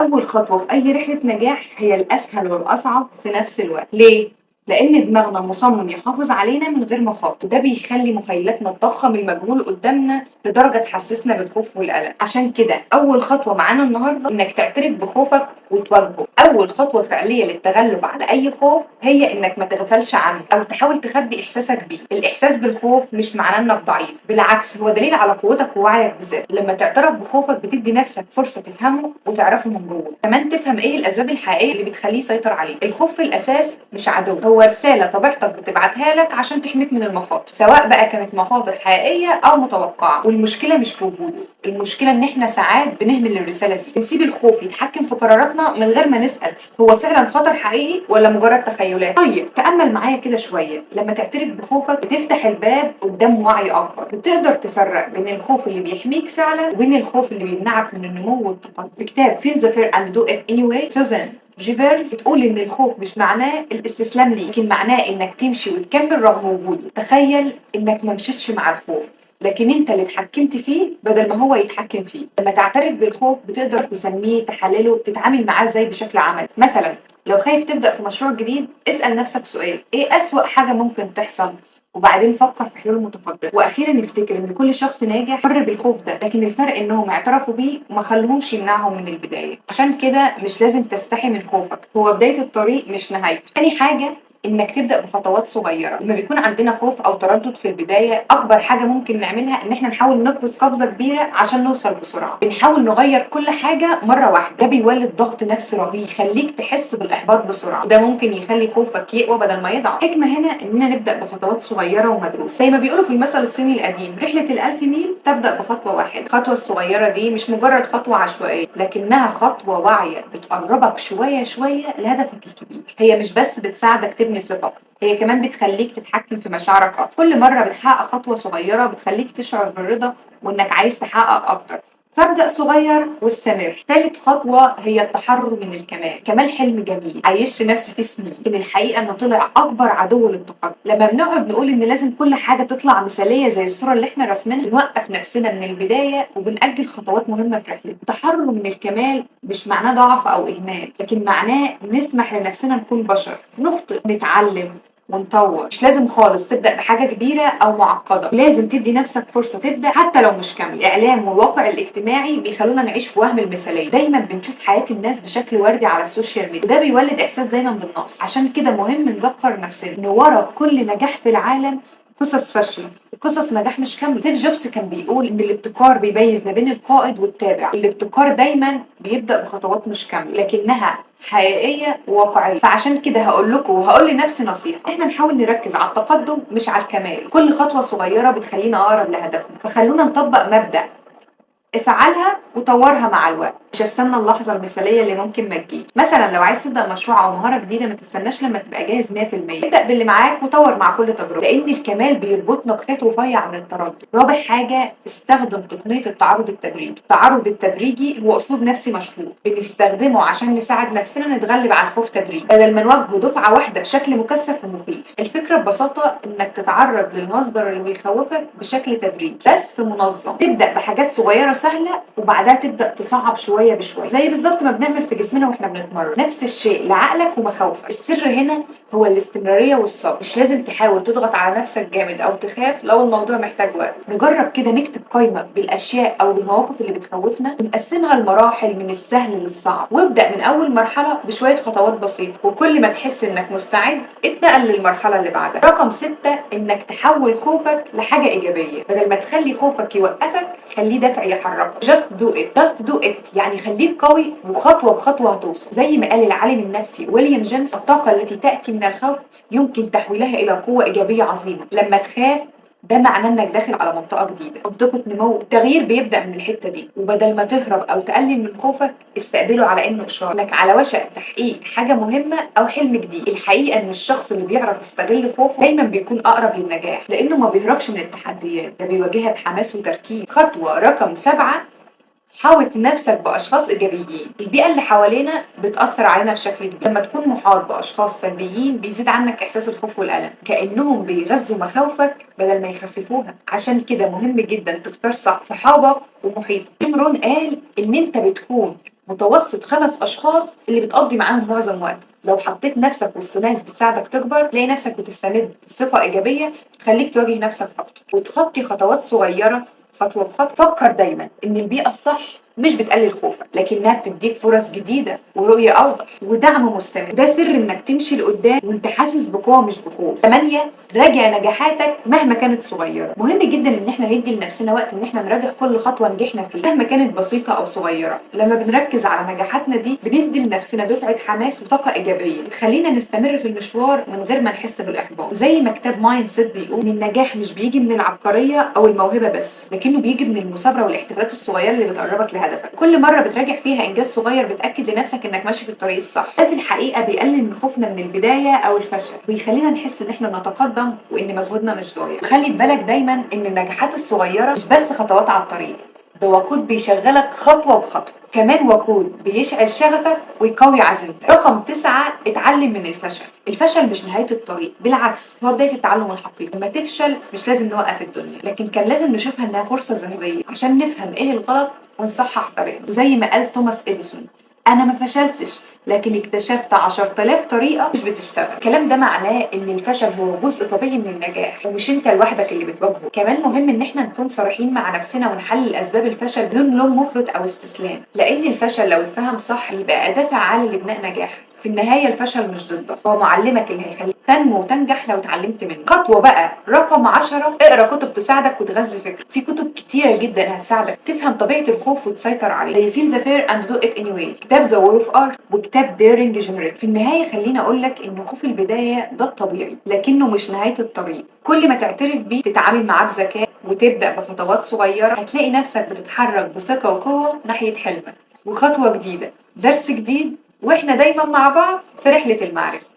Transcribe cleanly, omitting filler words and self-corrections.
أول خطوة في أي رحلة نجاح هي الأسهل والأصعب في نفس الوقت. ليه؟ لأن دماغنا مصمم يحافظ علينا من غير مخاطر، وده بيخلي مخيلتنا تضخم المجهول قدامنا لدرجة تحسسنا بالخوف والقلق. عشان كده أول خطوة معانا النهاردة إنك تعترف بخوفك وتواجهه. أول خطوة فعلية للتغلب على أي خوف هي إنك ما تغفلش عنه أو تحاول تخبي إحساسك بيه. الإحساس بالخوف مش معناه إنك ضعيف، بالعكس هو دليل على قوتك ووعيك بذاتك. لما تعترف بخوفك بتدي نفسك فرصة تفهمه وتعرفه من جوه، كمان تفهم إيه الأسباب الحقيقية اللي بتخليه يسيطر عليك. الخوف في الأساس مش عدو، هو رسالة طبيعتك بتبعتها لك عشان تحميك من المخاطر، سواء بقى كانت مخاطر حقيقية أو متوقعة. والمشكلة مش في وجوده، المشكلة إن إحنا ساعات بنهمل الرسالة دي، بنسيب الخوف يتحكم في قراراتنا من غير ما نسأل هو فعلا خطر حقيقي ولا مجرد تخيلات. طيب تأمل معايا كده شوية، لما تعترف بخوفك بتفتح الباب قدام وعي أكبر، بتقدر تفرق بين الخوف اللي بيحميك فعلا وبين الخوف اللي بيمنعك من النمو والتقدم. في كتاب Feel the Fear and Do It Anyway، سوزان جيفرز بتقول ان الخوف مش معناه الاستسلام ليه، لكن معناه انك تمشي وتكمل رغم وجوده. تخيل انك ما مشيتش مع الخوف، لكن انت اللي اتحكمت فيه بدل ما هو يتحكم فيه. لما تعترف بالخوف بتقدر تسميه، تحلله، تتعامل معاه ازاي بشكل عملي. مثلا لو خايف تبدأ في مشروع جديد، اسأل نفسك سؤال: ايه أسوأ حاجة ممكن تحصل؟ وبعدين فكر في حلول متقدمة. واخيرا افتكر ان كل شخص ناجح مر بالخوف ده، لكن الفرق انهم اعترفوا بيه وما خلوهمش يمنعهم من البداية. عشان كده مش لازم تستحي من خوفك، هو بداية الطريق مش نهايته. تاني حاجة انك تبدا بخطوات صغيرة. لما بيكون عندنا خوف او تردد في البداية، اكبر حاجة ممكن نعملها ان احنا نحاول نقفز قفزه كبيرة عشان نوصل بسرعة. بنحاول نغير كل حاجة مرة واحدة، ده بيولد ضغط نفسي رهيب يخليك تحس بالاحباط بسرعة، وده ممكن يخلي خوفك يقوى بدل ما يضعف. الحكمة هنا اننا نبدا بخطوات صغيرة ومدروسه، زي ما بيقولوا في المثل الصيني القديم: رحله الالف ميل تبدا بخطوة واحدة. الخطوة الصغيرة دي مش مجرد خطوة عشوائية، لكنها خطوة واعية بتقربك شوية شوية لهدفك الكبير. هي مش بس بتساعدك تبني ثقة، هي كمان بتخليك تتحكم في مشاعرك أكتر. كل مرة بتحقق خطوة صغيرة بتخليك تشعر بالرضا وإنك عايز تحقق أكتر. فابدأ صغير واستمر. ثالث خطوة هي التحرر من الكمال. كمال حلم جميل عايشت نفسي فيه سنين، لكن الحقيقة انه طلع أكبر عدو للتقدم. لما بنقعد نقول إن لازم كل حاجة تطلع مثالية زي الصورة اللي احنا راسمينها، بنوقف نفسنا من البداية وبنأجل خطوات مهمة في رحلتنا. التحرر من الكمال مش معناه ضعف أو إهمال، لكن معناه نسمح لنفسنا نكون بشر، نخطئ، نتعلم ونطور. مش لازم خالص تبدا بحاجة كبيرة او معقده، لازم تدي نفسك فرصة تبدا حتى لو مش كامل. الاعلام والواقع الاجتماعي بيخلونا نعيش في وهم المثاليه، دايما بنشوف حياة الناس بشكل وردي على السوشيال ميديا، وده بيولد احساس دايما بالنقص. عشان كده مهم نذكر نفسنا ان ورا كل نجاح في العالم قصص فشل وقصص نجاح مش كامله. ستيف جوبز كان بيقول ان الابتكار بيميز ما بين القائد والتابع. الابتكار دايما بيبدا بخطوات مش كاملة لكنها حقيقية وواقعيه. فعشان كده هقول لكم وهقول لنفسي نصيحة: احنا نحاول نركز على التقدم مش على الكمال. كل خطوة صغيرة بتخلينا اقرب لهدفنا، فخلونا نطبق مبدا افعلها وطورها مع الوقت، مش استنى اللحظة المثالية اللي ممكن ما تجيش. مثلا لو عايز تبدا مشروع او مهارة جديده، ما تستناش لما تبقى جاهز 100%، ابدا باللي معاك وطور مع كل تجربه، لان الكمال بيربطنا بخيط رفيع من التردد. رابع حاجة، استخدم تقنية التعرض التدريجي. التعرض التدريجي هو اسلوب نفسي مشهور بنستخدمه عشان نساعد نفسنا نتغلب على الخوف تدريجي، بدل ما نواجهه دفعه واحدة بشكل مكثف ومخيف. الفكرة ببساطة انك تتعرض للمصدر اللي بيخوفك بشكل تدريجي بس منظم. تبدا بحاجات صغيرة سهلة وبعدها تبدا تصعب شوية بشوية، زي بالظبط ما بنعمل في جسمنا واحنا بنتمرن. نفس الشيء لعقلك ومخاوفك. السر هنا هو الاستمرارية والصبر. مش لازم تحاول تضغط على نفسك جامد او تخاف لو الموضوع محتاج وقت. نجرب كده نكتب قائمة بالاشياء او بالمواقف اللي بتخوفنا ونقسمها لمراحل من السهل للصعب، وابدا من اول مرحلة بشوية خطوات بسيطة، وكل ما تحس انك مستعد اتنقل للمرحلة اللي بعدها. رقم 6، انك تحول خوفك لحاجة ايجابية. بدل ما تخلي خوفك يوقفك، خليه دافع يحركك. just do it، just do it، يعني خليك قوي وخطوه بخطوة هتوصل. زي ما قال العالم النفسي ويليام جيمس: الطاقة التي تاتي من الخوف يمكن تحويلها الى قوة ايجابية عظيمة. لما تخاف، ده معناه انك داخل على منطقة جديده، منطقة نمو. التغيير بيبدا من الحتة دي، وبدل ما تهرب او تقلل من خوفك، استقبله على انه اشارة انك على وشك تحقيق حاجة مهمة او حلم جديد. الحقيقة ان الشخص اللي بيعرف يستغل خوفه دايما بيكون اقرب للنجاح، لانه ما بيهربش من التحديات، ده بيواجهها بحماس وتركيز. خطوة رقم 7، حاوط نفسك بأشخاص إيجابيين. البيئة اللي حوالينا بتأثر علينا بشكل كبير. لما تكون محاط بأشخاص سلبيين بيزيد عنك إحساس الخوف والقلق، كأنهم بيغذوا مخاوفك بدل ما يخففوها. عشان كده مهم جدا تختار صح صحابك ومحيطك. جيم رون قال إن أنت بتكون متوسط 5 أشخاص اللي بتقضي معاهم معظم وقتك. لو حطيت نفسك وسط ناس بتساعدك تكبر، تلاقي نفسك بتستمد ثقة إيجابية تخليك تواجه نفسك أكتر وتخطي خطوات صغيرة خطوة بخطوة. فكر دايما إن البيئة الصح مش بتقلل خوفك، لكنها بتديك فرص جديدة ورؤية أوضح ودعم مستمر. ده سر إنك تمشي لقدام وإنت حاسس بقوة مش بخوف. 8، راجع نجاحاتك مهما كانت صغيرة. مهم جدا إن احنا ندي لنفسنا وقت إن احنا نراجع كل خطوة نجحنا فيها مهما كانت بسيطة أو صغيرة. لما بنركز على نجاحاتنا دي بندي لنفسنا دفعة حماس وطاقة إيجابية بتخلينا نستمر في المشوار من غير ما نحس بالإحباط. وزي ما كتاب Mindset بيقول إن النجاح مش بيجي من العبقرية أو الموهبة بس، لكنه بيجي من المثابرة والاحتفالات الصغيرة اللي بتقربك لهدفك. كل مرة بتراجع فيها إنجاز صغير بتأكد لنفسك إنك ماشي في الطريق الصح. ده في الحقيقة بيقلل من خوفنا من البداية أو الفشل، ويخلينا نحس إن إحنا نتقدم وإن مجهودنا مش ضايع. خلي في بالك دايما إن النجاحات الصغيرة مش بس خطوات على الطريق، ده وقود بيشغلك خطوة بخطوة، كمان وقود بيشعل شغفك ويقوي عزيمتك. رقم 9، اتعلم من الفشل. الفشل مش نهاية الطريق، بالعكس هو بداية التعلم الحقيقي. لما تفشل مش لازم نوقف الدنيا، لكن كان لازم نشوفها إنها فرصة ذهبية عشان نفهم إيه الغلط ونصحح طريقنا. وزي ما قال توماس إديسون، أنا ما فشلتش لكن اكتشفت 10,000 طريقة مش بتشتغل. الكلام ده معناه إن الفشل هو جزء طبيعي من النجاح ومش أنت لوحدك اللي بتواجهه. كمان مهم إن احنا نكون صريحين مع نفسنا ونحلل أسباب الفشل بدون لوم مفرط أو استسلام، لأن الفشل لو اتفهم صح يبقى أداة فعالة لبناء نجاح. في النهاية الفشل مش ضدك، هو معلمك اللي هيخليك تنمو وتنجح لو اتعلمت منه. خطوة بقى رقم 10، اقرا كتب تساعدك وتغذي فكرك. في كتب كتيرة جدا هتساعدك تفهم طبيعة الخوف وتسيطر عليه، زي Feel the Fear and Do It Anyway، كتاب The War of Art، وكتاب Daring Generate. في النهاية خليني اقول لك ان خوف البداية ده الطبيعي، لكنه مش نهاية الطريق. كل ما تعترف بيه، تتعامل معاه بذكاء، وتبدأ بخطوات صغيرة، هتلاقي نفسك بتتحرك بثقة وقوة ناحية حلمك. وخطوة جديدة، درس جديد، واحنا دايما مع بعض في رحلة المعرفة.